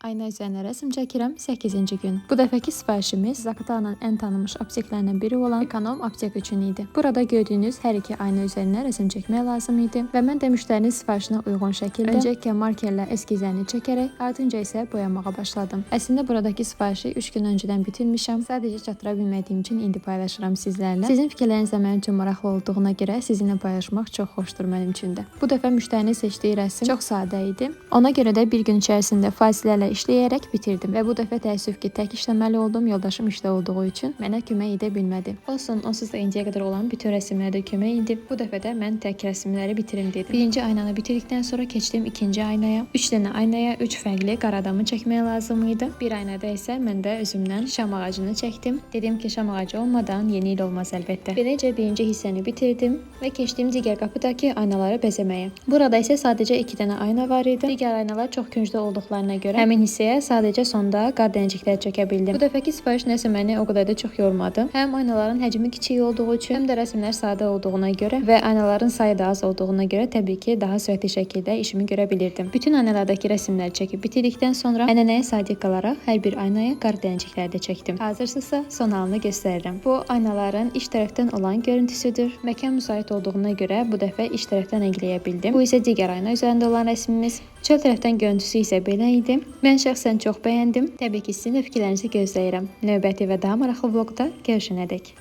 Ayna üzərinə rəsm çəkirəm 8-ci gün. Bu dəfəki sifarişimiz Zaqatalanın ən tanınmış apteklərindən biri olan Ekonom Aptek üçün idi. Burada gördüyünüz hər iki ayna üzərinə rəsm çəkmək lazım idi və mən də müştərinin sifarişinə uyğun şəkildə öncəliklə markerlə eskizlərini çəkərək, ardınca isə boyamağa başladım. Əslində buradakı sifarişi 3 gün öncədən bitirmişəm. Sadəcə çatdıra bilmədiyim üçün indi paylaşıram sizlərlə. Sizin fikirləriniz də mənim üçün maraqlı olduğuna görə sizinlə paylaşmaq çox xoşdur mənim üçün də. Bu dəfə müştərinin seçdiyi rəsm çox sadə idi. Ona görə də bir gün içərisində fasilələrlə işləyərək bitirdim və bu dəfə təəssüf ki, tək işləməli oldum. Yoldaşım işdə olduğu üçün mənə kömək edə bilmədi. Olsun, onsuz da indiyə qədər olan bütün rəsmlərdə kömək edib. Bu dəfə də mən tək rəsmləri bitirim dedim. Birinci aynanı bitirdikdən sonra keçdim ikinci aynaya. 3 dənə aynaya 3 fərqli qara adamı çəkmək lazım idi. Bir aynada isə mən də özümdən şam ağacını çəkdim. Dedim ki, şam ağacı olmadan yeni il olmaz əlbəttə. Beləcə birinci hissəni bitirdim və keçdim digər qapıdakı aynaları bəzəməyə. Burada isə sadəcə 2 dənə ayna var idi. Digər aynalar çox küncdə olduqlarına görə həmin hissəyə sadəcə sonda qar dənəcikləri çəkə bildim. Bu dəfəki sifariş nəsə məni o qədər də çox yormadı. Həm aynaların həcmi kiçik olduğu üçün, həm də rəsmlər sadə olduğuna görə və aynaların sayı da az olduğuna görə təbii ki, daha sürətli şəkildə işimi görə bilirdim. Bütün aynalardakı rəsmləri çəkib bitirdikdən sonra ənənəyə sadiq qalaraq hər bir aynaya qar dənəcikləri də çəkdim. Hazırsınızsa son halını göstərirəm. Bu aynaların iç tərəfdən olan görüntüsüdür. Məkan müsait olduğuna görə bu dəfə iç tərəfdən rəngləyə bildim. Bu isə digər ayna üzərində olan rəsmimiz. Çöl tərəfdən görüntüsü isə belə idi. Mən şəxsən çox bəyəndim. Təbii ki, sizin də fikirlərinizi gözləyirəm. Növbəti və daha maraqlı vloqda görüşənədək.